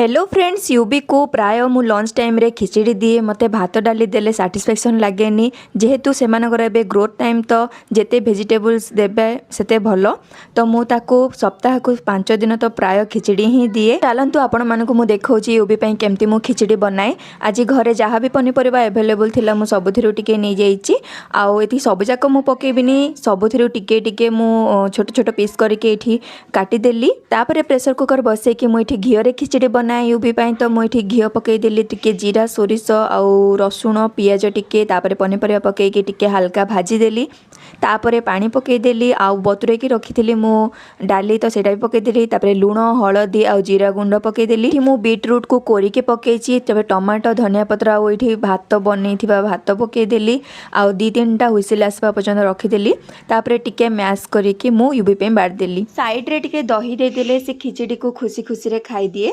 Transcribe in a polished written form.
Hello friends, ୟୁବିକୁ ପ୍ରାୟ ମୁଁ launch ଟାଇମ୍ରେ ଖିଚିଡ଼ି ଦିଏ। ମୋତେ ଭାତ ଡାଲି ଦେଲେ ସାଟିସ୍ଫ୍ୟାକ୍ସନ୍ ଲାଗେନି। ଯେହେତୁ ସେମାନଙ୍କର ଏବେ ଗ୍ରୋଥ୍ ଟାଇମ୍, ତ ଯେତେ ଭେଜିଟେବୁଲ୍ସ ଦେବେ ସେତେ ଭଲ। ତ ମୁଁ ତାକୁ ସପ୍ତାହକୁ 5 ଦିନ ତ ପ୍ରାୟ ଖିଚିଡ଼ି ହିଁ ଦିଏ। ଚାଲନ୍ତୁ, ଆପଣମାନଙ୍କୁ ମୁଁ ଦେଖାଉଛି ୟୁବି ପାଇଁ କେମିତି ମୁଁ ଖିଚିଡ଼ି ବନାଏ। ଆଜି ଘରେ ଯାହା ବି ପନିପରିବା ଆଭେଲେବୁଲ୍ ଥିଲା, ମୁଁ ସବୁଥିରୁ ଟିକେ ନେଇଯାଇଛି। ଆଉ ଏଠି ସବୁଯାକ ମୁଁ ପକେଇବିନି, ସବୁଥିରୁ ଟିକେ ଟିକେ ମୁଁ ଛୋଟ ଛୋଟ ପିସ୍ କରିକି ଏଇଠି କାଟିଦେଲି। ତାପରେ ପ୍ରେସର କୁକର୍ ବସେଇକି ମୁଁ ଏଠି ଘିଅରେ ଖିଚିଡ଼ି ବନାଏ ୟୁବି ପାଇଁ। ତ ମୁଁ ଏଠି ଘିଅ ପକେଇଦେଲି, ଟିକେ ଜିରା, ସୋରିଷ ଆଉ ରସୁଣ, ପିଆଜ ଟିକେ। ତାପରେ ପନିପରିବା ପକେଇକି ଟିକେ ହାଲକା ଭାଜିଦେଲି। ତାପରେ ପାଣି ପକେଇଦେଲି ଆଉ ବତୁରେଇକି ରଖିଥିଲି ମୁଁ ଡାଲି, ତ ସେଇଟା ବି ପକେଇଦେଲି। ତାପରେ ଲୁଣ, ହଳଦୀ ଆଉ ଜିରା ଗୁଣ୍ଡ ପକେଇଦେଲି। ଏଠି ମୁଁ ବିଟ୍ ରୁଟ୍କୁ କୋରିକି ପକେଇଛି। ତେବେ ଟମାଟୋ, ଧନିଆ ପତ୍ର ଆଉ ଏଇଠି ଭାତ ବନେଇଥିବା ଭାତ ପକେଇଦେଲି ଆଉ ଦୁଇ ତିନିଟା ହୁଇସିଲ୍ ଆସିବା ପର୍ଯ୍ୟନ୍ତ ରଖିଦେଲି। ତାପରେ ଟିକେ ମ୍ୟାସ୍ କରିକି ମୁଁ ୟୁବି ପାଇଁ ବାଢ଼ିଦେଲି। ସାଇଡ଼୍ରେ ଟିକେ ଦହି ଦେଇଦେଲେ ସେ ଖିଚିଡ଼ିକୁ ଖୁସି ଖୁସିରେ ଖାଇଦିଏ।